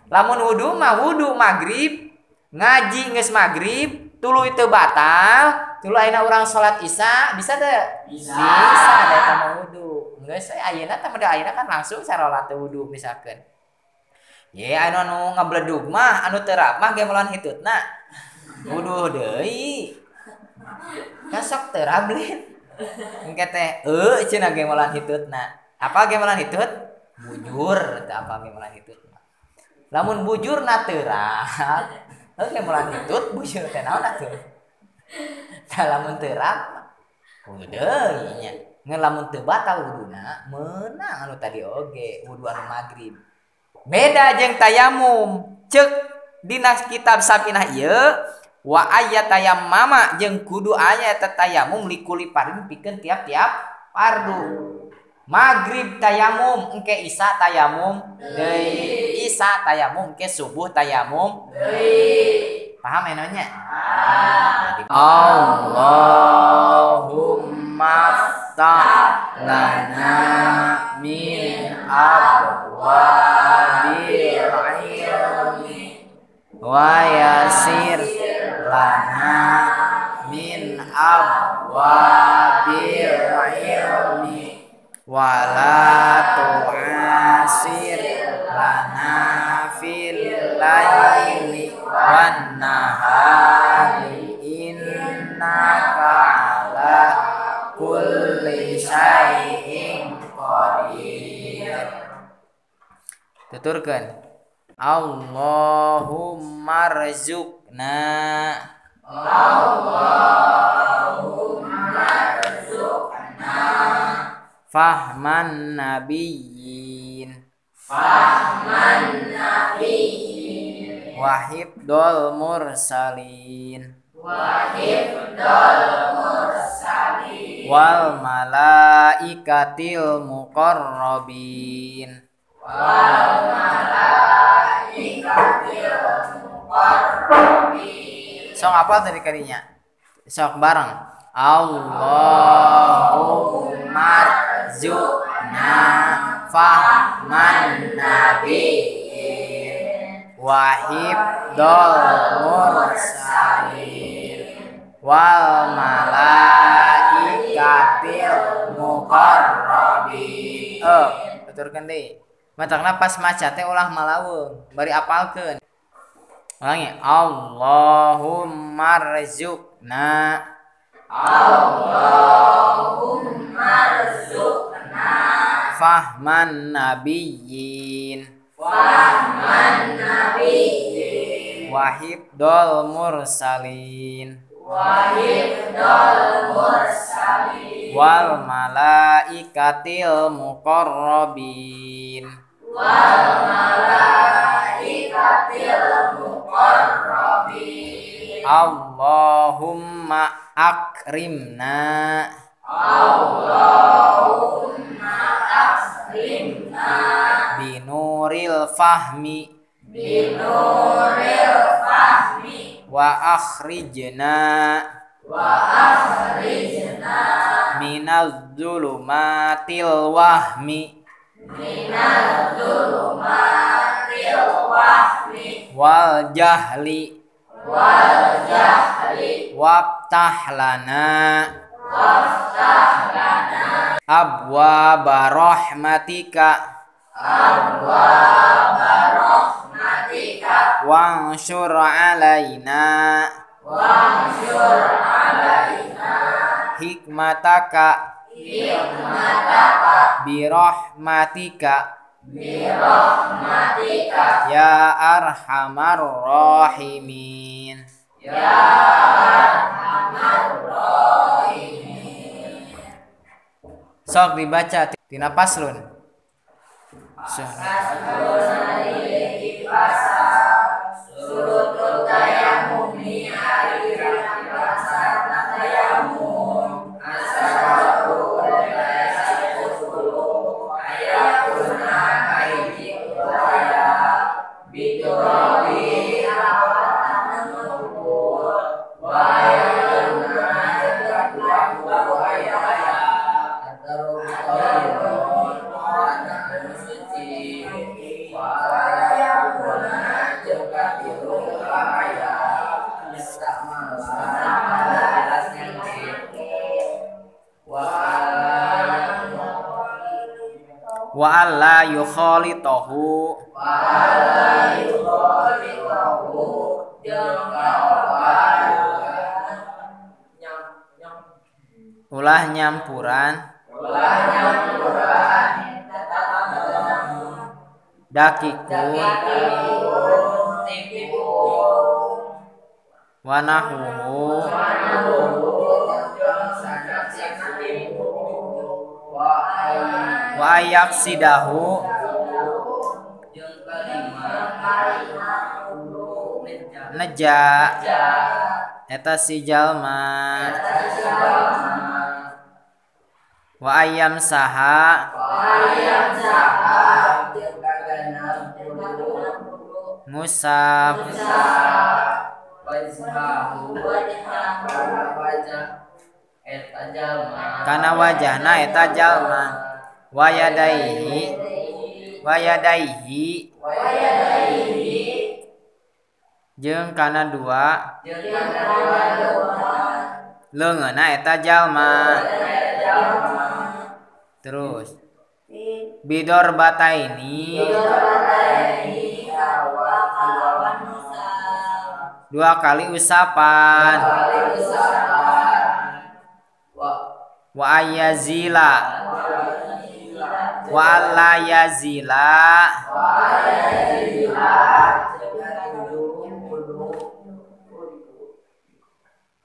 Lamun wudu mah wudu maghrib, ngaji geus maghrib, tuluy teu batal, tuluy ayeuna urang salat isya bisa teu? Bisa. Bisa da eta mah wudu. Geus ayeuna teh model ayeuna kan langsung sarolat teu wudu misalkeun. Ye anu anu ngabledug mah anu teu rap mah gemolan hitutna. Wudu deui. Kan sok teu rablin. Engke teh eueuh cenah gemolan hitutna. Apa gemolan hitut? Bujur teu apa gemolan hitut. Lamun bujurna teu rap, heuh gemolan hitut bujur teh naon atuh? Tah lamun teu rap wudu deui nya. Ngan lamun teu batal wuduna meunang anu tadi oge wudu anu maghrib. Beda jeung tayamum. Ceuk dina kitab Safinah ieu wa ayat tayammama jeung kudu aya eta tayamum likuli fardin pikeun tiap-tiap fardu. Maghrib tayamum engke isya tayamum deui, isya tayamum engke subuh tayamum deui. Paham enya nya? Allahumma ftah lana min abwabil ilmi wa yasir lana min abwabil ilmi wala tu'asir lana fil laili wan nahari innaka ala kulli syai'in qadir. Tuturkeun Allahumma rzuqna, Allahumma rzuqna fahman nabiyyin, fahman nabiyyin, wa hifdzal mursalin, wa hifdzal mursalin, wal malaikatil muqarrabin, wal malaikatil muqarrabin. Sok apa tadi kadinya? Sok bareng. Allahumma rzuqna fahman nabiyyin wa hifdzal mursalin wal malaikatil muqarrabin. Tuturkeun deui. Matakna pas maca teh ulah malaweung, bari apalkeun. Ulangi, Allahumma rzuqna, Allahumma rzuqna fahman nabiyyin, fahman nabiyyin, wa hifdzal mursalin, wa hifdzal mursalin, wal malaikatil muqarrabin, wal malaikatil muqarrabin. Allahumma akrimna, Allahumma akrimna, binuril fahmi, binuril fahmi, wa akhrijna, wa akhrijna, minaz zulumatil wahmi, minaz zulumatil wahmi, wal jahli, wal jahli, waftah lana, waftah lana, abwaaba rahmatika, abwaaba rahmatika, wansur alaina, wansur alaina, hikmataka, hikmataka, birahmatika, birahmatika, ya arhamar rahimin, ya arhamar rahimin. Sok dibaca tina paslon. Wa Wa alla yukhalitahu jeung kaopat ulah nyampuran dakikun wa nahwuhu wa ayaqsidahu neja eta si jalma wa ayam saha ngusap kana wajahna eta jalma wa yadaihi jeung kana dua leungeunna eta jalma. Terus bidor bataini dua kali usapan wa ayazila wa alla yazila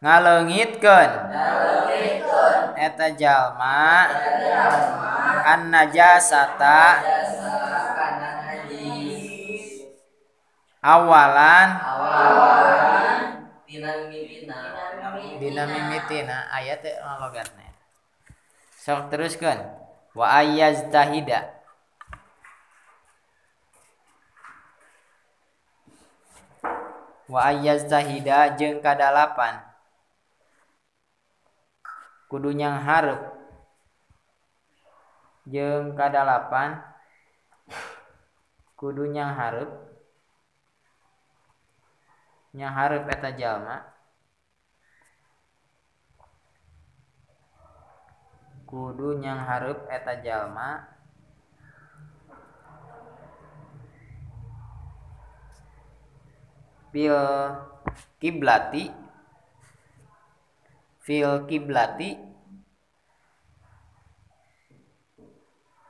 ngaleungitkeun eta jalma an najasata awalan dina mimitina aya teh logatna. Sok teruskeun wa ayyaztahida wa ayyaztahida jeung kadalapan kudu nyanghareup jeung kadalapan kudu nyanghareup eta jalma kudu nyanghareup eta jalma fil kiblati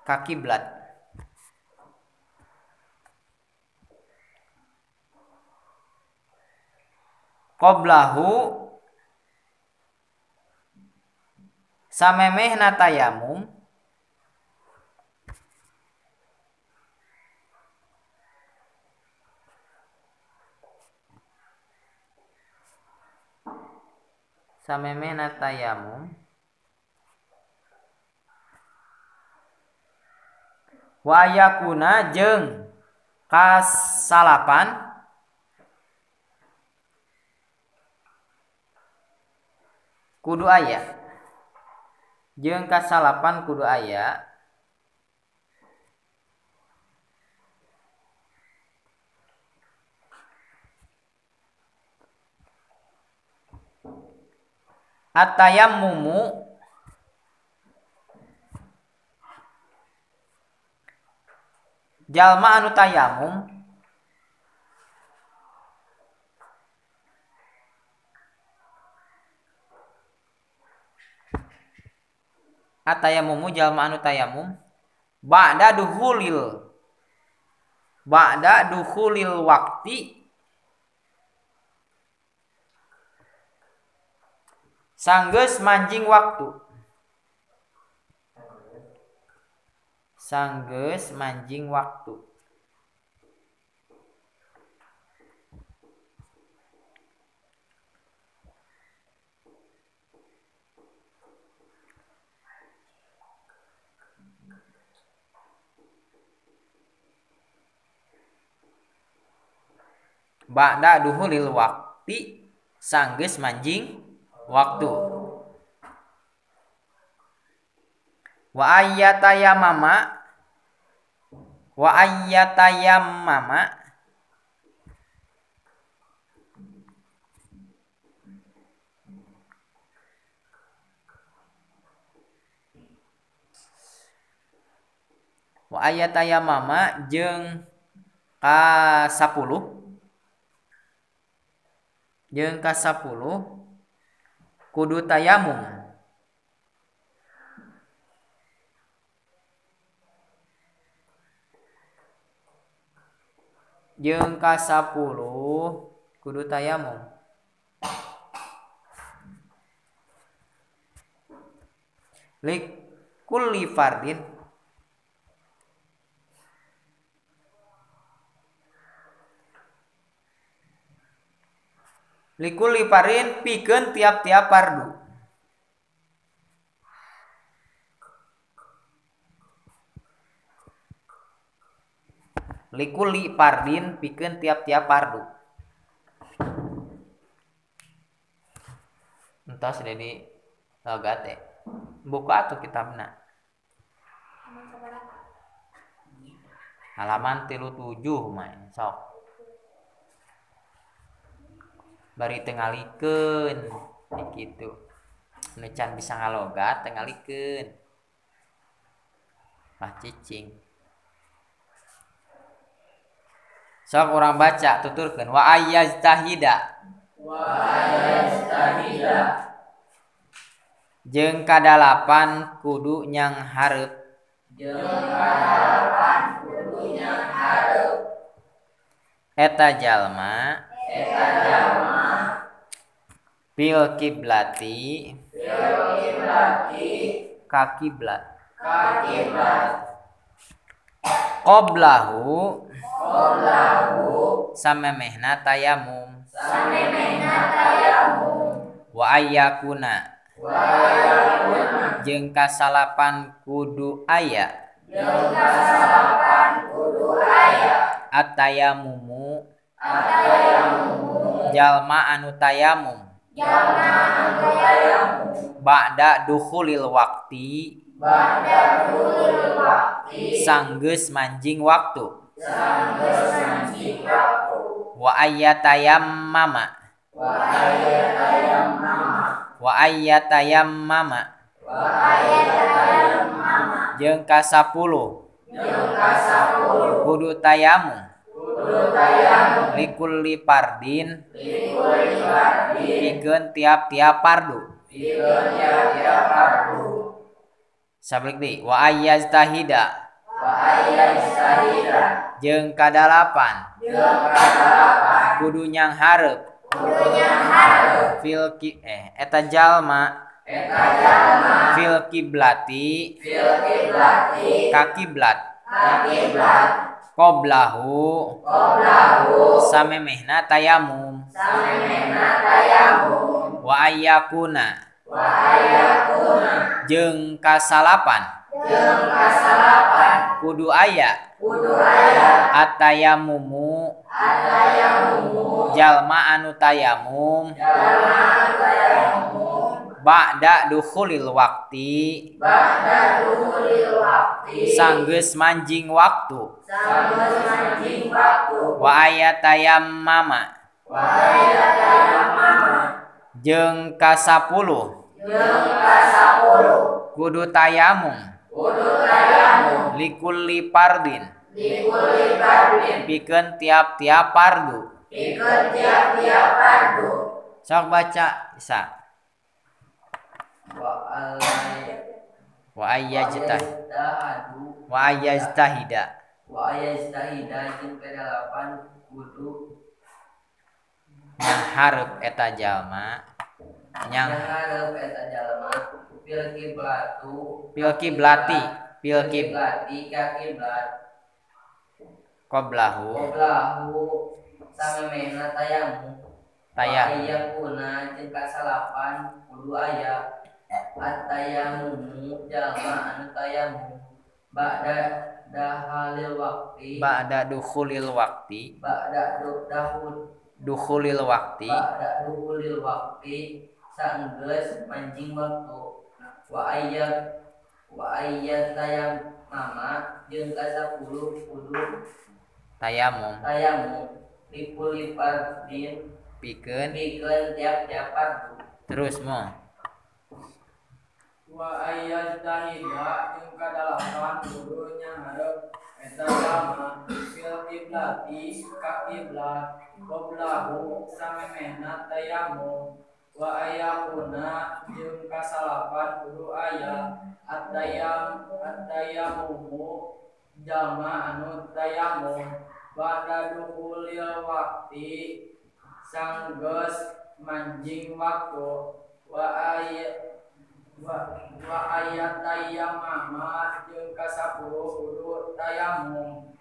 ka kiblat qoblahu samemehna tayamum wa yakuna jeung kasalapan kudu aya jeung kasalapan kudu aya atayammumu jalma anu tayamum atayamumu jalma anu tayamum ba'da dukhulil waqti sanggeus manjing waktu ba'da duhulil waqti sanggeus manjing waktu wa ayyatayammama Wa ayatayamama jeung ka 10 jeung ka 10 kudu tayamum. Jeung ka 10 kudu tayamum. Likulli fardin likulli fardin pikeun tiap-tiap fardu. Likulli fardin pikeun tiap-tiap fardu. Entos jadi logat teh. Buka atuh kitabna. Halaman 37 mah sok. Bari teu ngalikeun kitu. Nu can bisa ngalogat teu ngalikeun. Lah cicing. Sok urang baca tuturkeun wa ayyajtahida. Wa ayyajtahida. Jeung kadalapan kudu nyang hareup. Jeung kadalapan kudu nyang hareup. Eta jalma. Eta jalma. Fil kiblati. Fil kiblati. Ka kiblat. Ka kiblat. Qoblahu. Qoblahu. Samemehna tayamum. Samemehna tayamum. Wa ayyakuna. Jeung kasalapan kudu aya. Jeung kasalapan kudu aya. Atayamumu. Atayamumu. Jalma anu tayamum. Jalma anu tayamum. Ba'da dukhulil waqti. Ba'da dukhulil waqti. Sanggeus manjing waktu. Sanggeus manjing waktu. Wa ayyatayammama. Wa ayyatayammama. Wa ayyatayammama. Wa ayyatayammama. Jeung ka 10. Jeung ka 10. Kudu tayamum. Kudu tayamum. Likulli fardin. Likulli fardin. Pikeun tiap-tiap fardu. Pikeun tiap-tiap fardu. Sabalik deui wa ayyajtahida. Wa ayyajtahida. Jeung kadalapan. Jeung kadalapan. Kudu nyang hareup. Kudu nyang hareup. Fil ki eta jalma. Eta jalma. Fil kiblati. Fil kiblati. Ka kiblat. Ka kiblat. Qoblahu. Qoblahu. Samemehna tayamum. Samemehna tayamum. Wa ayyakuna. Wa ayyakuna. Jeung kasalapan. Jeung kasalapan. Kudu aya. Kudu aya. Atayamumu. Atayamumu. Jalma anu tayamum. Jalma anu tayamum. Ba'da dukhulil waqti. Ba'da dukhulil waqti. Sanggeus manjing waktu. Sanggeus manjing waktu. Wa ayatayammama. Wa ayatayammama. Jeung ka 10. Jeung ka 10. Kudu tayamum. Kudu tayamum. Likulli fardin. Likulli fardin. Pikeun tiap-tiap fardu. Pikeun tiap-tiap fardu. Sok baca isa. Wa ayyajtah. Wa ayyajtahida. Wa ayyajtahida jeung kadalapan kudu nyang hareup eta jalma. Nyang hareup eta jalma fil kiblatu. Fil kiblati. Fil kiblati ka kiblat. Qoblahu. Qoblahu samemehna tayamum. Tayamum. Wa ayyakuna jeung kasalapan kudu aya. Atayamumu jalma anu tayamum ba'da dahalil waqti. Ba'da dukhulil waqti. Ba'da dukhulil waqti. Ba'da dukhulil waqti sanggeus manjing waktu. Wa ayyatayammama jeung ka 10 kudu tayamum. Tayamum likulli fardin pikeun tiap-tiap fardu. Terus mo. Wa ayyajtahida jeung kadalapan kudu nyanghareup eta jalma fil kiblati ka kiblat qoblahu samemehna tayamum wa ayyakuna jeung kasalapan kudu aya at-tayammumu jalma anu tayamum ba'da dukhulil waqti sanggeus manjing waktu wa ayat tayammama jeung kasapuluh kudu tayamum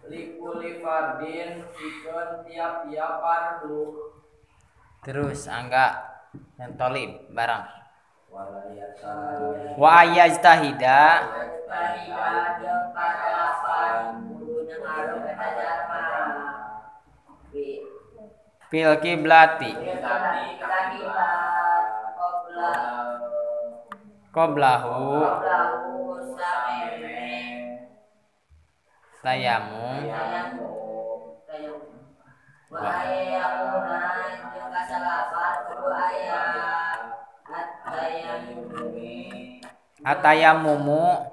likuli fardin pikeun tiap-tiap fardu. Terus angga yang tolib barang wa ayajtahida jeung kadalapan kudu nyanghareup eta jalma fil kiblati qoblahu tayamum wa ayyakuna jeung kasalapan kudu aya atayammumu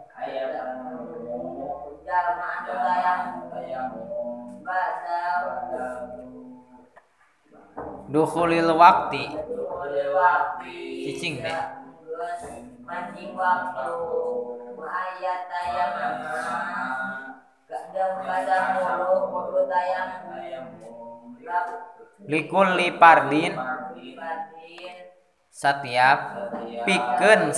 jalma anu tayamum ba'da dukhulil waqti cicing deh mancing waktu wa ayat tayamama jeung kasapuluh kudu tayamum likulli fardin setiap pikeun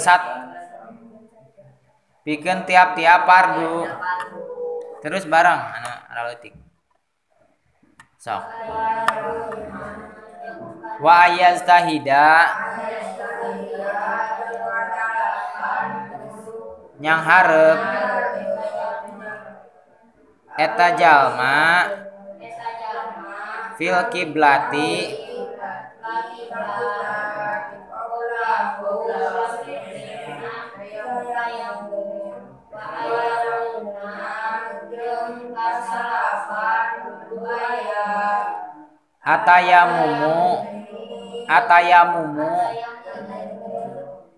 pikeun tiap-tiap fardu. Terus barang anu analeutik sok wa ayaztahida nyanghareup eta jalma fil kiblati atayamumu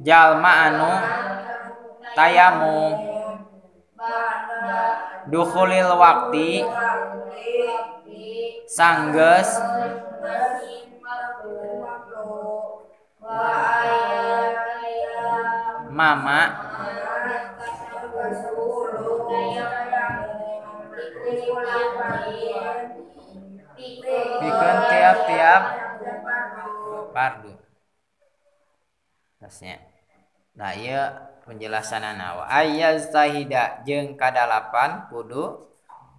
jalma anu tayamum dukhulil waqti sanggeus mama pikeun tiap-tiap fardu. Tasnya. Nah ieu penjelasanana wa ayyaztahida jeung kadalapan kudu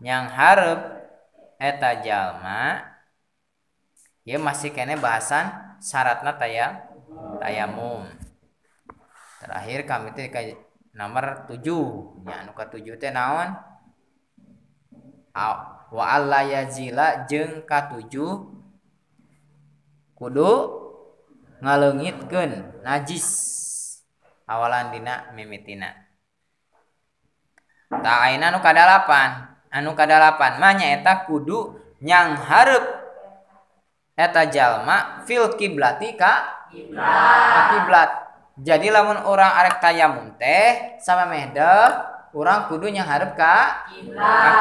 nyanghareup eta jalma. Ieu masih kene bahasan syaratna tayamum. Terakhir kami teh ka nomor 7 nya anu ka-7 teh naon? Wa alla yazila jeung ka-7 kudu ngaleungitkeun najis awalan dina mimitina. Tah ayeuna anu kadalapan mah nyaeta kudu nyanghareup eta jalma fil kiblati ka kiblat. Jadi lamun urang arek tayamum teh samemeh deuk urang kudu nyanghareup ka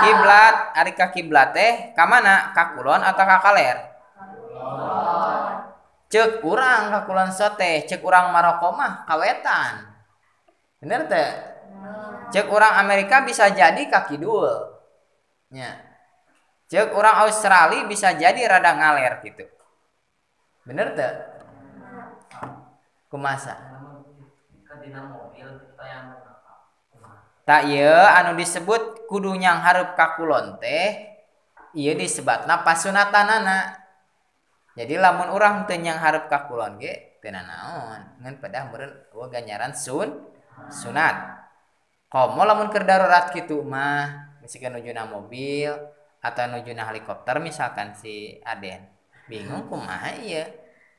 kiblat. Ari ka kiblat teh ka mana? Ka kulon atau ka kaler? Ceuk urang ka kulon sote, ceuk urang Maroko mah ka wetan. Bener teh? Ceuk urang Amerika bisa jadi ka kidul. Nya. Ceuk urang Australia bisa jadi rada ngaler gitu. Bener teh? Kumasa? Tak ieu anu disebut kudu nyanghareup ka kulon teh ieu disebatna pasunatanana. Jadi lamun urang teu nyanghareup ka kulon ge teu nanaon, ngan pedah meureun eueuh ganjaran sunat. Komo lamun keur darurat kitu mah, misalkan nujuna mobil atau nujuna helikopter misalkan si Aden. Bingung kumaha ieu?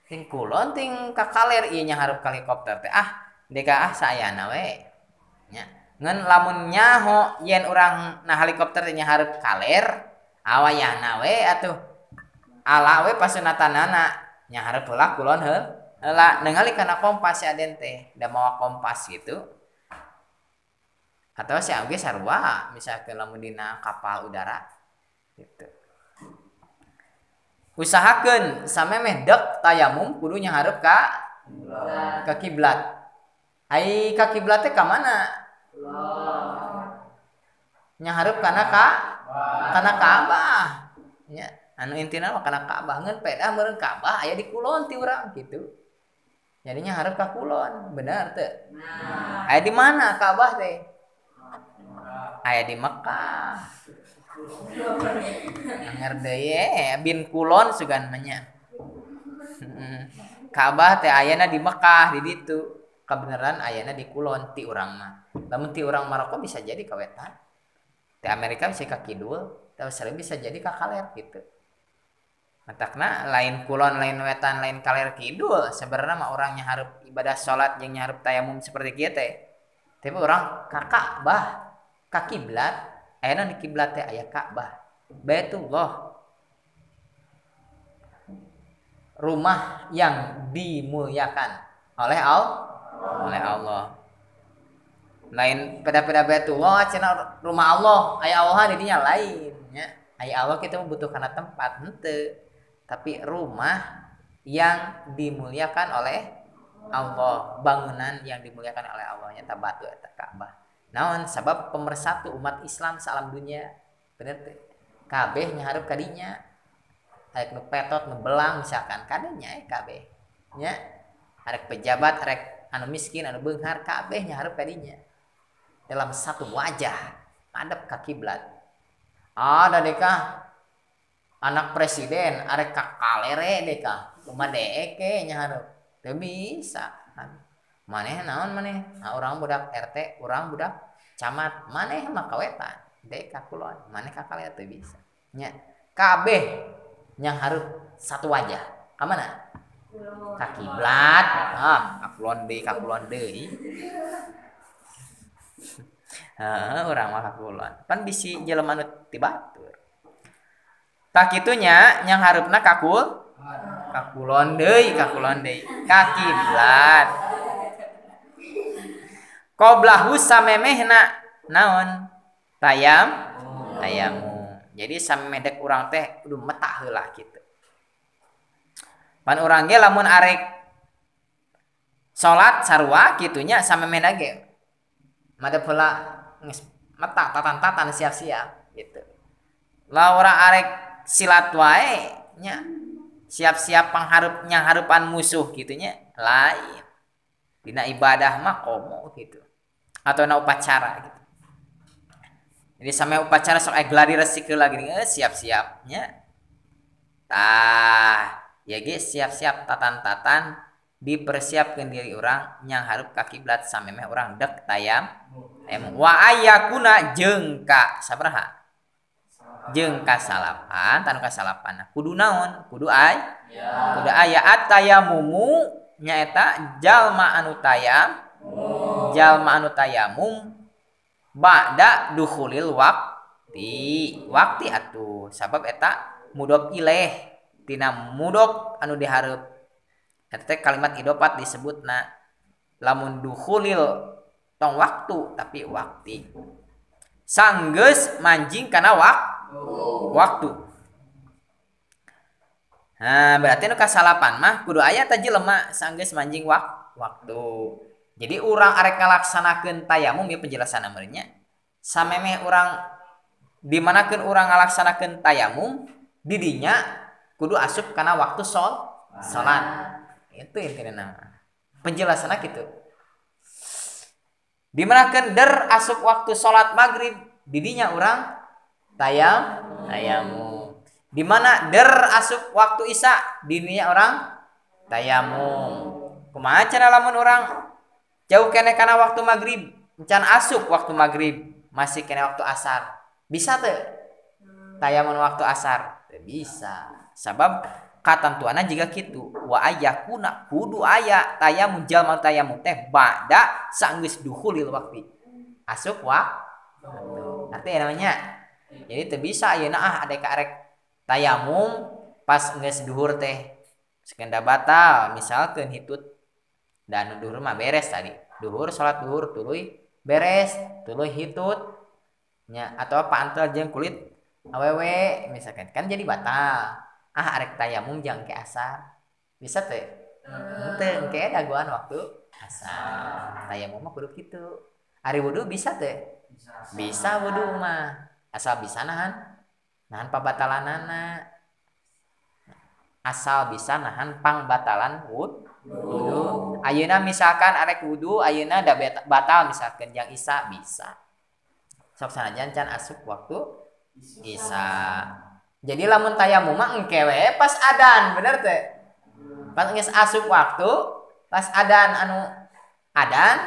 Ting kulon ting ka kaler ieu nyanghareup ka helikopter teh. Ah, deka ah saayana we. Nya. Ngan lamun nyaho yen urang na helikopter teh nyahareup kaler, awayahna we atuh. Ala we pasunatanana nyahareup heula kulon Heula ningali kana kompas si Aden teh, da mawa kompas gitu. Atau si oge sarua misalkan lamun dina kapal udara gitu. Usahakeun samemeh dek tayamum kudu nyahareup ka kiblat. Ai ka kiblat teh ka mana? Nyahareup kana kana Ka'bah. Nya, anu intina mah kana Ka'bah ngeun pedah meureun Ka'bah aya di kulon ti urang kitu. Jadi nyahareup ka kulon, bener teu? Aya di mana Ka'bah teh? Aya di Mekah. Anger deui bin kulon sugan mah nya. Ka'bah teh ayana di Mekah di ditu. Kabeneran ayana di kulon ti urang mah. Lamun ti urang Maroko bisa jadi ka wetan. Ti Amerika bisa ka kidul, ti Australia bisa jadi ka kaler gitu. Matakna lain kulon, lain wetan, lain kaler kidul. Sebenarnya mah urang nyahareup ibadah salat jeung nyahareup tayamum seperti kieu teh. Tapi urang ka Ka'bah, ka kiblat, ayana di kiblat teh aya Ka'bah, Baitullah. Rumah yang dimuliakan oleh Allah, oleh Allah. Lain peda-peda Baitullah cenah rumah Allah, aya Allah di dinya lain nya. Aya Allah kita butuh kana tempat henteu. Tapi rumah yang dimuliakan oleh Allah, bangunan yang dimuliakan oleh Allah nyata batu eta Ka'bah. Naon sabab pemersatu umat Islam salam dunia. Bener teu? Kabeh nyahareup ka dinya. Arek nu petot nu belang misalkan kadenya kabeh nya. Arek pejabat, arek anu miskin, anu beunghar kabeh nyahareup ka dinya. Dalam satu wajah madep ka kiblat. Ada deka anak presiden arek ka kalere deka kumaha deeke nyahareup. Teu bisa. Maneh naon maneh? Nah, urang budak RT, urang budak camat, maneh mah kawetan, dek ka kulon, maneh ka kaler teu bisa. Nya kabeh nyahareup satu wajah. Ka mana? Ka kiblat. Ah, ka kulon deui, ka kulon deui. Heeh, urang mah ka kulon. Pan bisi jelema nu ti batur. Tah kitu nya nyanghareupna ka kulon deui, ka kulon deui, ka kiblat. Qoblahu samemehna naon? Tayamum. Jadi samemeh dek urang teh kudu metah heula kitu. Pan urang ge lamun arek salat sarua kitu nya samemehna ge madep heula geus metah tatan-tatan siap-siap gitu. Lah urang arek silat wae nya siap-siap panghareup nyanghareupan musuh kitu nya lain. Dina ibadah mah komo gitu atau na upacara gitu. Jadi sampai upacara sok aya gladi resik heula gini siap-siap nya. Tah, ya ge siap-siap tatan-tatan dipersiapkeun diri urang nyanghareup ka kiblat samemeh urang dek tayamum. Wa ayakuna jeung ka sabaraha? Jeung kasalapan, tanu kasalapan. Kudu naon? Kudu ay? Kudu aya atayamumu nyaeta jalma anu tayam, jalma anu tayamum ba'da dukhulil waqti. Waqti atuh sabab eta mudhof ilaih tina mudhof anu dihareup. Eta teh kalimat idofat disebutna lamun dukhulil tong waktu tapi waqti. Sanggeus manjing kana waktu. Nah, berarti nu kasalapan mah kudu aya ta jelema sanggeus manjing waktu. Jadi urang arek ngalaksanakeun tayamum ya penjelasanna meureun nya. Samemeh urang dimanakeun urang ngalaksanakeun tayamum di dinya kudu asup kana waktu salat. Itu intina mah. Penjelasanna kitu. Dimanakeun der asup waktu salat maghrib di dinya urang tayamum. Di mana der asup waktu isya dininya orang tayamum. Kumaha cara lamun orang jauh keneh kana waktu maghrib, encan asup waktu maghrib, masih keneh waktu asar. Bisa teu? Tayamum waktu asar? Teu bisa. Sabab katentuanna jiga kitu, wa ayakuna kudu aya tayamum jalma tayamum teh ba'da sanggeus dukhulil waqti. Asup waktu. Artinya namanya. Jadi teu bisa ayeuna ah adek arek tayamum pas geus duhur teh Sekenda batal misalkeun hitut dan duhur mah beres tadi. Duhur salat duhur tuluy beres, tuluy hitut nya atau pantel jeung kulit awewe misalkan kan jadi batal. Ah arek tayamum jang ke asar. Bisa teh? Henteu engke dagoan waktu asar. Tayamum mah kudu kitu. Ari wudu bisa teh? Bisa wudu mah. Asal bisa nahan nahan pabatalanana. Asal bisa nahan pangbatalan wudu. Ayeuna misalkan arek wudu ayeuna da batal misalkan jang isya bisa. Sok sanajan can asup waktu isya. Jadi lamun tayamum mah engke we pas adan, bener teh? Pas geus asup waktu, pas adan anu adan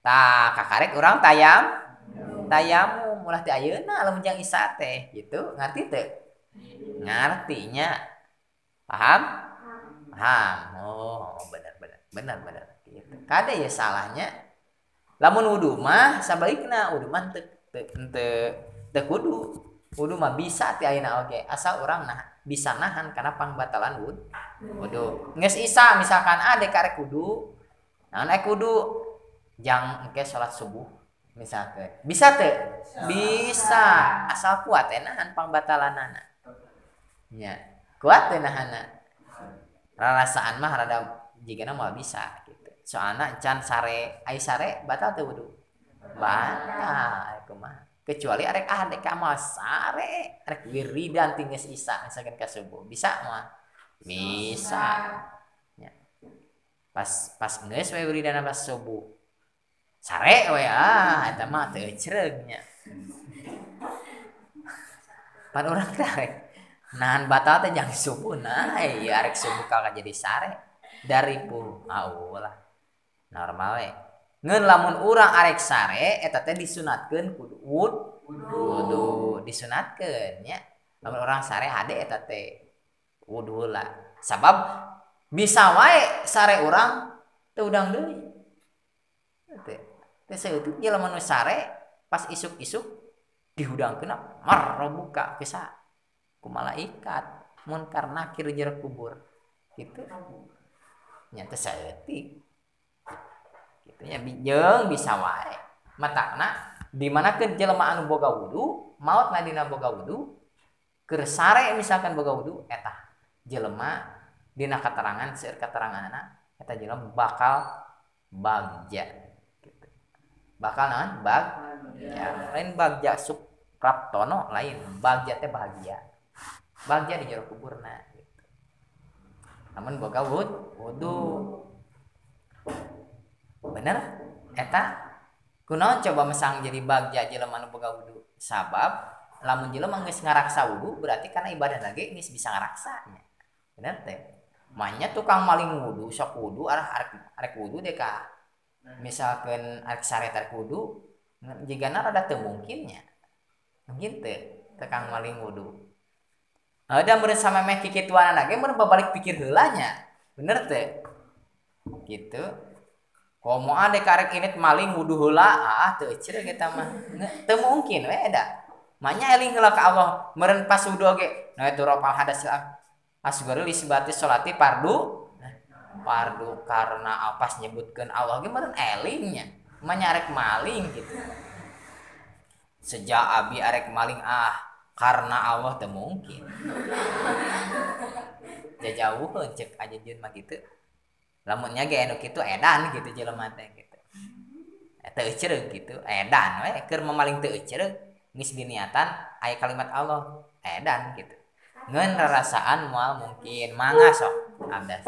tah kakarek urang tayamum ulah teh ayeuna lamun jang isya teh gitu, ngarti teh? Ngartinya. Paham? Paham. Oh, benar gitu. Kade ya salahnya. Lamun wudu mah sabalikna wudu mah teu kudu. Wudu mah bisa ti ayeuna oge asal urang nah bisa nahan kana pangbatalan wudu. Geus isya misalkan ade karek wudu. Naon ek wudu? Jang engke salat subuh misalkan. Bisa teu? Bisa. Asal kuat nahan pangbatalanana. Nya. Kuat teh nahana. Rarasaan mah rada jigana moal bisa gitu. Soalna can sare, ai sare batal teu wudu. Batal kumaha. Kecuali arek ah dek ka moal sare, arek wiridan ti geus isya misalkan ka subuh. Bisa moal? Bisa. Nya. Pas geus we wiridan pas subuh. Sare we ah eta mah teu ecreug nya. Pan urang teh arek nahan batal teh jang subuh nah ieu arek subuh kalah jadi sare dari pu aulah normal we ngeun lamun urang arek sare eta teh disunatkeun kudu wudu disunatkeun nya lamun urang sare hade eta teh wudu heula sabab bisa wae sare urang teu udang deui teh teh saeutik jelema nu sare pas isuk-isuk dihudangkeun marrobuka kisah ku malaikat munkar nakir jero kubur gitu nya teh saeutik kitu nya jeung bisa wae matakna di manakeun jelema anu boga wudu maotna dina boga wudu keur sare misalkan boga wudu eta jelema dina katerangan seueur kateranganna eta jelema bakal bagja gitu bakal naon bagja lain bagja supraptono lain bagja teh bahagia bagja di jero kuburna gitu. Namun boga wudu. Bener? Eta kunaon coba mesang jadi bagja jelema nu boga wudu? Sabab lamun jelema geus ngaraksa wudu berarti kana ibadah lagi geus bisa ngaraksa nya. Bener teh? Manya tukang maling wudu sok wudu arah arek wudu deh ka. Misalkeun arek sare arek wudu jigana rada teu mungkin nya. Mungkin teh tukang maling wudu. Ada meureun samemeh kikituanana ge meureun babalik pikir heula nya. Bener teh? Gitu. Komo ade karek init maling wudu heula, ah teu ecreug eta mah. Teu mungkin we da. Manya eling heula ka Allah, meureun pas wudu oge, na itu rafal hadas asghar li isbati sholati fardu. Fardu karena pas nyebutkeun Allah ge meureun eling nya. Manya arek maling gitu. Sejak abi arek maling ah karena Allah teu mungkin. Jajauheun cek ajeun mah kitu. Lamun nya ge anu kitu edan gitu jelema teh gitu. Teu ecreug gitu, edan we keur mamaling teu ecreug geus diniatan aya kalimat Allah, edan gitu. Ngeun rarasaan moal mungkin mangga sok abdas.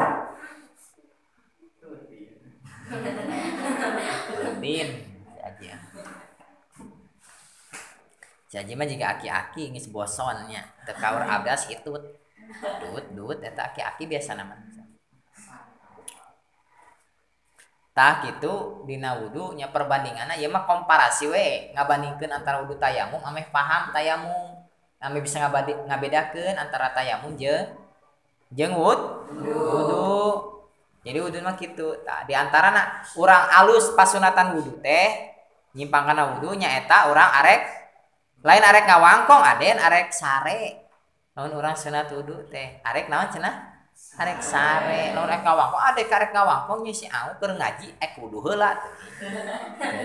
Rutin aja. Jadi mah jika aki-aki geus boson nya teu kaur abdas hitut. Dut eta aki-aki biasa mah. Tah kitu dina wudu nya perbandinganna ieu mah komparasi we ngabandingkeun antara wudu tayamum ameh paham tayamum ameh bisa ngabedakeun antara tayamum jeung wudu. Jadi wudu mah kitu. Tah di antarana urang alus pasunatan wudu teh nyimpang kana wudu nya eta urang arek lain arek ngawangkong aden arek sare. Lamun urang sunat wudu teh arek naon cenah? Arek sare lamun rek ngawangkong ade karek ngawangkong nya si au keur ngaji ek wudu heula teh.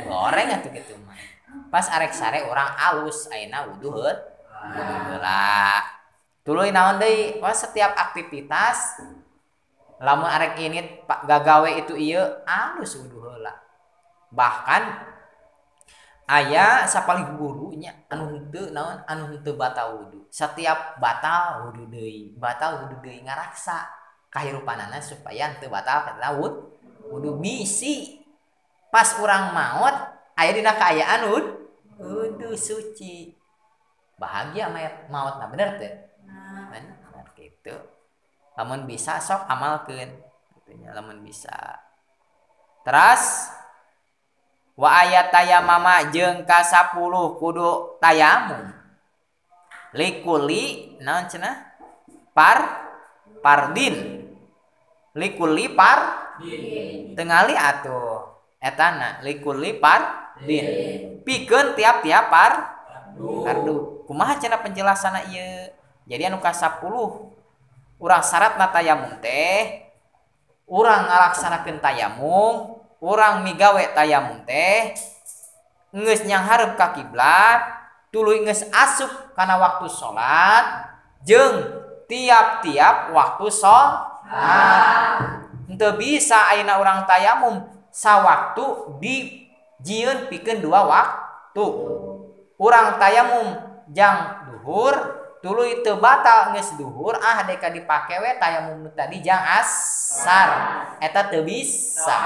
Goreng atuh kitu mah. Pas arek sare urang alus ayeuna wudu heula. Tuluy naon deui? Wah setiap aktivitas lamun arek ini gagawe itu ieu alus wudu heula. Bahkan aya sapalih gurunya anu henteu naon anu henteu batal wudu. Setiap batal wudu deui ngaraksa kahirupanana supaya henteu batal kana wudu bisi. Pas urang maot aya dina kaayaan wudu suci. Bahagia mayat maotna bener teu? Bener kitu. Lamun bisa sok amalkeun kitu nya lamun bisa. Teras wa ayat tayamama jeung ka 10 kudu tayamum likuli naon cenah pardin likuli pardin tengali atuh etana likuli pardin pikeun tiap-tiap pardu kumaha cenah penjelasanna ieu. Jadi anu ka 10 urang syaratna tayamum teh urang ngalaksanakeun tayamum urang migawe tayamum teh geus nyanghareup ka kiblat tuluy geus asup kana waktu salat jeung tiap-tiap waktu salat. Henteu bisa ayeuna urang tayamum sawaktu dijieun pikeun dua waktu. Urang tayamum jang duhur tuluy teu batal geus duhur ah deka dipake we tayamum nu tadi jang asar eta teu bisa.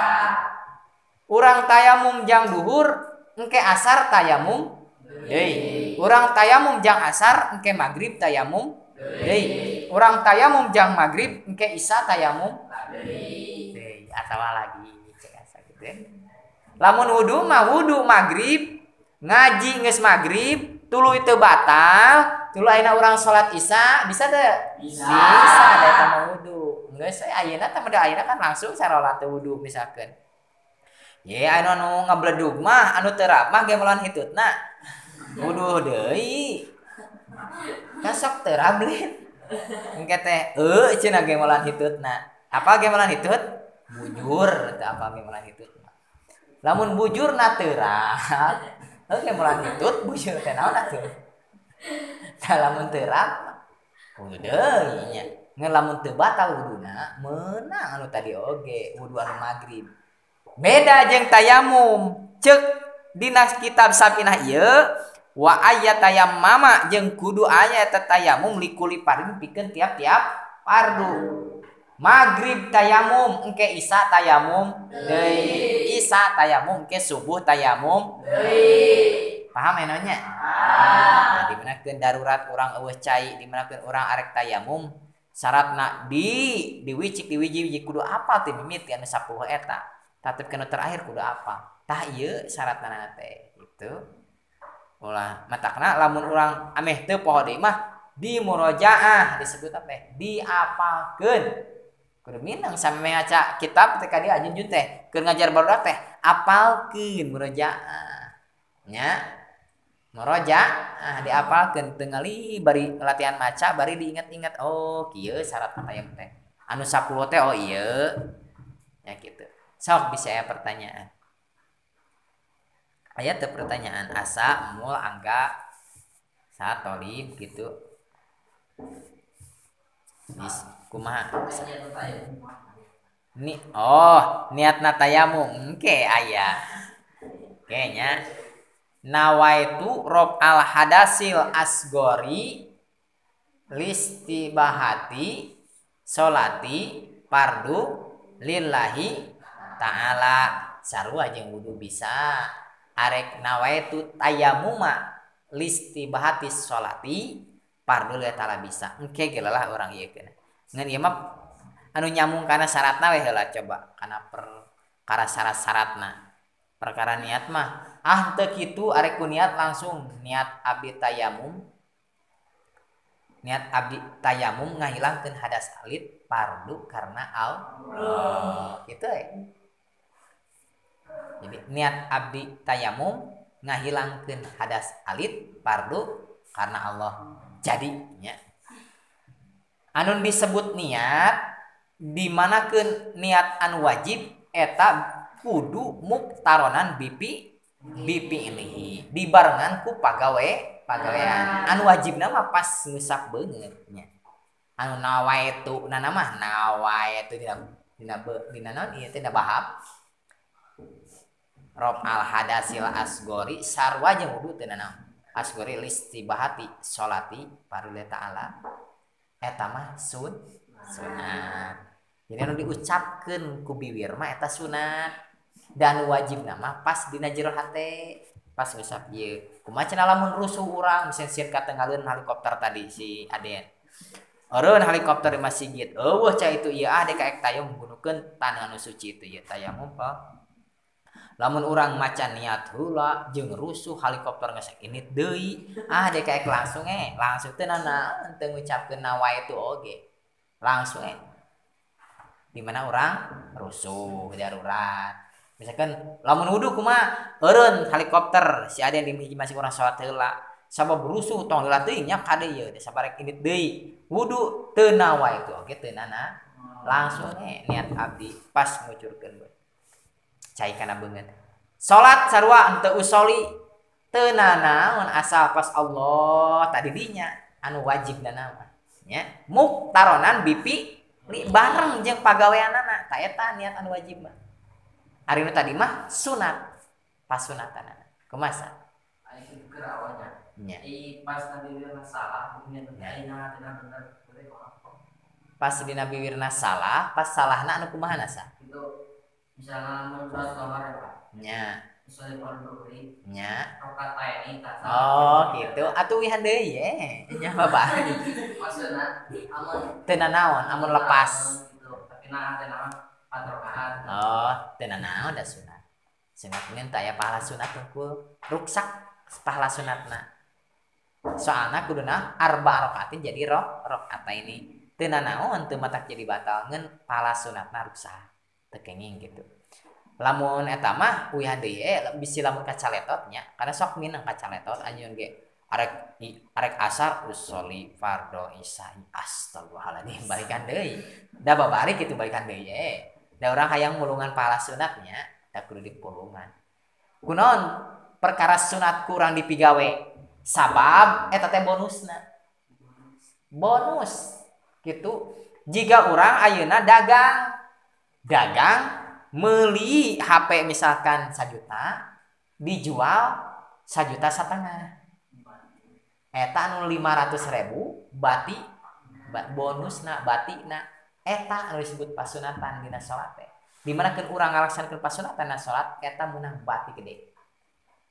Urang tayamum jang duhur engke asar tayamum deui. Urang tayamum jang asar engke magrib tayamum deui. Urang tayamum jang magrib engke isya tayamum deui. Atawa lagi cek asa kitu ya. Lamun wudu mah wudu magrib ngaji geus magrib tuluy teu batal tuluy ayeuna urang salat isya bisa teu? Bisa. Bisa da eta mah wudu. Geus ayeuna teh model ayeuna kan langsung sarolat teu wudu misalkeun. Ye anu anu ngabledug mah anu teu rap mah ge melan hitutna. Wuduh deui. Kan sok teu rablin. Engke teh eueuh cenah ge melan hitutna. Apa ge melan hitut? Bujur teu apa ge melan hitutna. Lamun bujurna teu rap, heuh ge melan hitut bujur teh naon atuh. Tah lamun teu rap wuduh deui nya. Ngan lamun teu batal wuduna meunang anu tadi oge wudu anu magrib. Beda jeung tayamum cek dina kitab Safinah ieu wa ayat tayammama jeung kudu aya eta tayamum likuli pardin pikeun tiap-tiap fardu. Magrib tayamum engke isya tayamum deui, isya tayamum engke subuh tayamum deui. Paham nya? Nah, dimenakeun darurat urang eueuh cai, dimenakeun urang arek tayamum syaratna di diwicik diwiji-wiji kudu apa teh mimiti anu 10 eta. Tatep kana terakhir kudu apa? Tah ieu syaratna teh gitu. Ulah matakna lamun urang ameh teu poho deui mah di murojaah disebut teh diapalkeun. Kudu minang sampe ngaca kitab teh ka dieu ajunjun teh keur ngajar barudak teh apalkeun murojaah. Nya murojaah diapalkeun teu ngali bari latihan maca bari diingat-ingat oh kieu syaratna tayamum teh. Anu 10 teh oh ieu. Nya kitu. Sok bisa ya pertanyaan. Aya teu pertanyaan asa mul angga sa tolib gitu. Bis kumaha? Ni oh niatna tayamum engke aya. Kayaknya nawaitu rob al hadasil asgori listibahati solati pardu lillahi ta'ala. Sarua jeung wudu bisa arek nawaitu tayamuma listibahati sholati pardu lillahi ta'ala bisa. Engke ge lah urang ieu keuna ngan ieu mah anu nyambung kana syaratna we heula coba kana perkara syarat-syaratna. Perkara niat mah ah teu kitu arek ku niat langsung niat abdi tayamum, niat abdi tayamum ngahilangkeun hadas alit pardu karena Allah gitu ya. Jadi niat abdi tayamum ngahilangkeun hadas alit pardu karena Allah. Jadinya anu disebut niat Dimanakeun niat anu wajib eta kudu muktaronan bipi bipiilihi dibarengan ku pagawean anu wajibna mah pas ngusap beungeut nya. Anu nawaitu na mah nawaitu dina dina naon ieu teh bahab rob al hadasil asgori sarwa jeung wudu teu nanaon asgori listibahati sholati parul ta'ala eta mah sunat. Jadi anu diucapkeun ku biwir mah eta sunat dan wajibna mah pas dina jero hate pas ngusap ieu. Kumaha cenah lamun rusuh urang misalnya sieun katenggaleun helikopter tadi si Aden. Eureun helikopter di masjid. Eueuh cai itu ieu ah dek tayamum gunukeun tanah anu suci itu ieu tayamum pa. Lamun urang maca niat heula jeung rusuh helikopter geus init deui ah dek langsung langsung teu nanaon teu ngucapkeun nawaitu oge. Langsung di mana orang rusuh darurat. Misalkan lamun wudu kumaha eureun helikopter si Aden di masih urang salat heula sabab rusuh tong heula teuing nya kade ieu teh sabarek init deui wudu teu nawaitu oge teu nana langsung niat abdi pas ngucurkeun cai kana beungeut. Salat sarua henteu usoli teu nanaon asal pas Allah tadi dinya anu wajibna mah nya muktaronan bipi li bareng jeung pagaweanana ta eta niat anu wajib mah. Ari nu tadi mah sunat pasunatanana kumaha aya kitu keur awalnya nya pas nabi wirna salah nya ayeuna bener pas dina biwirna salah pas salahna anu kumaha nasa gitu misalnya mun salat zuhur ya nya misalnya fardu nya rakaat ini tak oh gitu atuh wihan deui ye nya bapak maksudna amun teu nanaon amun lepas gitu tapi nah teu naon 4 rakaat oh teu nanaon da sunat sunat ngeun teu aya pahala sunat tungkul ruksak pahala sunatna soalna kuduna arba rakaatin jadi rakaat ini teu nanaon teu matak jadi batal ngeun pahala sunatna ruksak teu kenging gitu. Lamun eta mah uihan deui bisi lamun kacaletot nya karena sok minang kacaletot anjeun ge arek asar usoli fardhu isya astagfirullahaladzim balikan deui da babari kitu balikan deui da urang hayang mulungan pahala sunatnya da kudu dipulungan kunaon perkara sunat kurang dipigawe sabab eta teh bonusna bonus gitu. Jika urang ayeuna dagang meuli HP misalkan 1 juta dijual 1,5 juta eta anu 500.000 bati bonusna batina eta anu disebut pasunatan dina salat teh di mana keun urang ngalaksanakeun pasunatan dina salat eta meunang bati gede.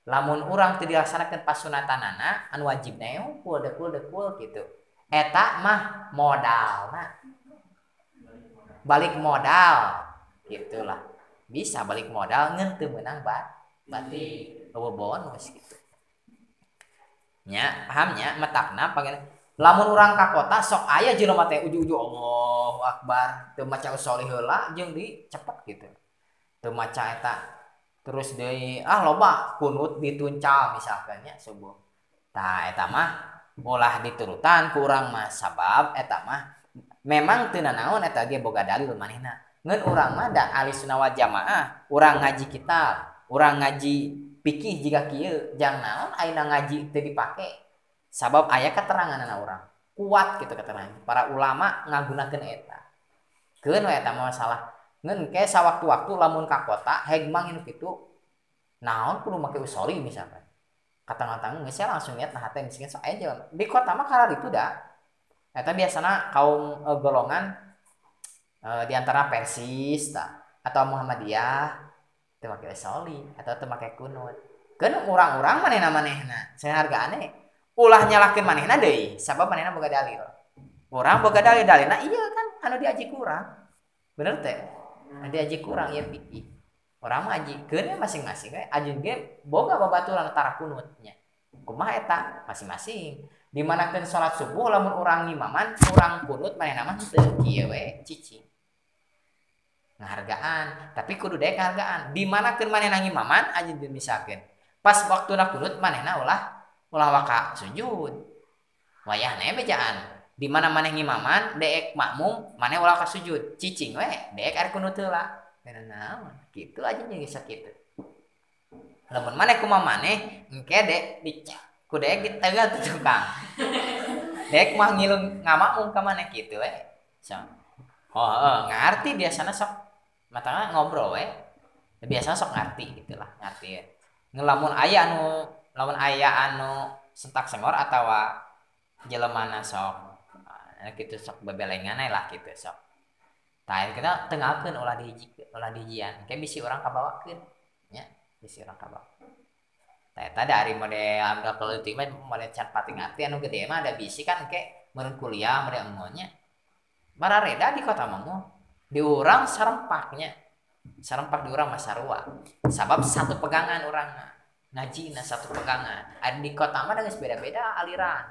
Lamun urang teu dilaksanakeun pasunatanana anu wajibna dekul dekul gitu eta mah modalna balik modal gitulah bisa balik modal ngeun teu meunang bati eueuh bonus gitu nya pahamnya matakna panggil lamun urang ka kota sok aya jelema teh uju-uju Allahu akbar teu maca usoli heula jeung di cepet gitu teu maca eta terus deui ah loba kunut dituncal misalkan nya subuh tah eta mah ulah diturutan ku urang mah sabab eta mah memang teu nanaon eta ge boga dalil manehna ngeun urang mah da ahli sunnah wal jamaah urang ngaji kitab urang ngaji fikih jiga kieu jang naon ayeuna ngaji teu dipake sabab aya keteranganna urang kuat gitu keterangan para ulama ngagunakeun eta keun we eta mah masalah ngeun ke sawaktu-waktu lamun ka kota heg mangin kitu naon kudu make usoli misalkan katang-katang geus langsung niat nah hate miskin sok aya jelema di kota mah kararitu da eta biasana kaum golongan di antara Persis ta atau Muhammadiyah teu make usoli atau teu make kunut keun urang-urang manehna-manehna sahargaane ulah nyalahkeun manehna deui sabab manehna boga dalil urang boga dalil dalilna ieu kan anu diaji kurang bener teh anu diaji kurang ieu fikih urang mah ajikeun masing-masing we ajeun ge boga babaturan tara kunutnya kumaha eta masing-masing dimanakeun salat subuh lamun urang ngimaman urang kunut manehna mah teu kieu we cicing ngahargaan tapi kudu daek ngahargaan dimanakeun manehna ngimaman anjeun misalkeun pas waktuna kunut manehna ulah waka sujud wayahna bejaan Di mana maneh ngimaman deek makmum maneh ulah ka sujud cicing we deek arek kunut heula. Naon kitu aja jeung bisa kitu. Lamun maneh kumaha maneh engke dek dicek ku deek ditegal tu tukang. Dek mah ngilu ngamakmum ka maneh kitu we. So. Oh, ngarti biasana sok matana ngobrol we. Biasana sok ngarti gitulah, ngarti ya. Ngelamun aya anu lamun aya anu sentak sengor atawa jelemana sok kitu sok bebelengan lah kitu sok. Tah kita tengahkeun ulah dihiji ulah dihijian. Engke bisi urang kabawakeun nya, bisi urang kabawa. Tah eta dari model ambil keleutik mah model can pati ngarti anu gede mah ada bisi kan engke meureun kuliah meureun nya. Barareda di kota mah di urang sarempaknya. Sarempak di urang mah sarua. Sabab satu pegangan urang mah. Ngajina satu pegangan. Ada di kota mah geus beda-beda aliran.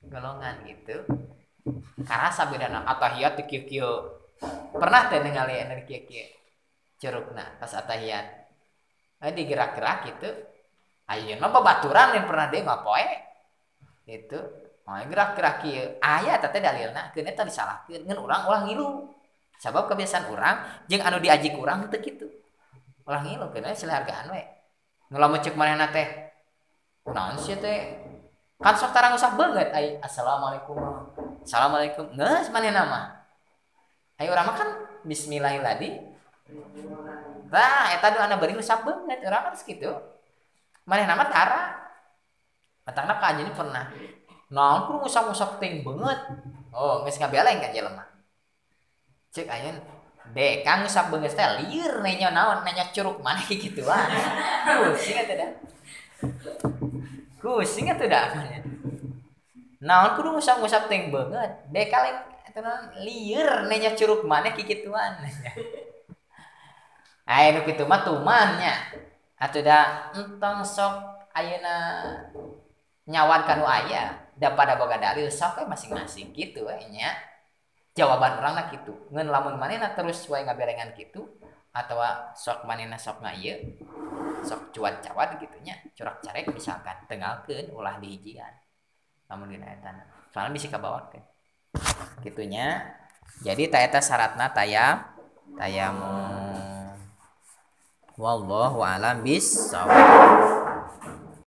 Golongan gitu. Karasa bedana atahiyat di kieu-kieu. Pernah teh ningali anu kieu-kieu curugna pas atahiyat. Digerak-gerak gitu. Ayeuna mah babaturan yang pernah deui ngapoe. Gitu. Oh, gerak-gerak kieu. Aya eta teh dalilna keun eta disalahkeun ngan urang ulah ngilu. Sabab kebiasaan urang jeung anu diaji ku urang teu kitu. Ulah ngilu keun we silihargaan we. Nu lamun ceuk manehna teh kunaon sia teh? Kan sok tarang usah beungeut ai assalamualaikum. Assalamualaikum. Geus manehna mah. Ai urang mah kan bismillahirrahmanirrahim. Tah eta doana bari ngusap beungeut urang kan kitu. Manehna mah tara. Matangna ka anjeun pernah. Naon kudu ngusap-ngusap teuing beungeut. Oh, geus ngabeleng ka jelema. Ceuk ayeuna, "Dek, kang ngusap beungeut teh lieur nanya naon, nanya curug maneh kikituan." Pusing atuh da. Pusing atuh da. Naon kudu ngusap-ngusap teuing beungeut. Dek kali eta naon lieur nanya curug maneh kikituan. Aya nu kitu mah tuman nya. Atuh da entong sok ayeuna nyawan ka nu aya da pada boga dalil sok we masing-masing kitu we nya. Jawaban urangna kitu. Ngan lamun manehna terus wae ngaberengan kitu atawa sok manehna sok ngaieu sok cuat-cawat kitu nya, curak-carek misalkan tenggalkeun ulah dihijian. Lamun dina eta soalna bisi kabawakeun. Kitu nya. Jadi ta eta syaratna tayamum. Wallahu a'lam bissawab.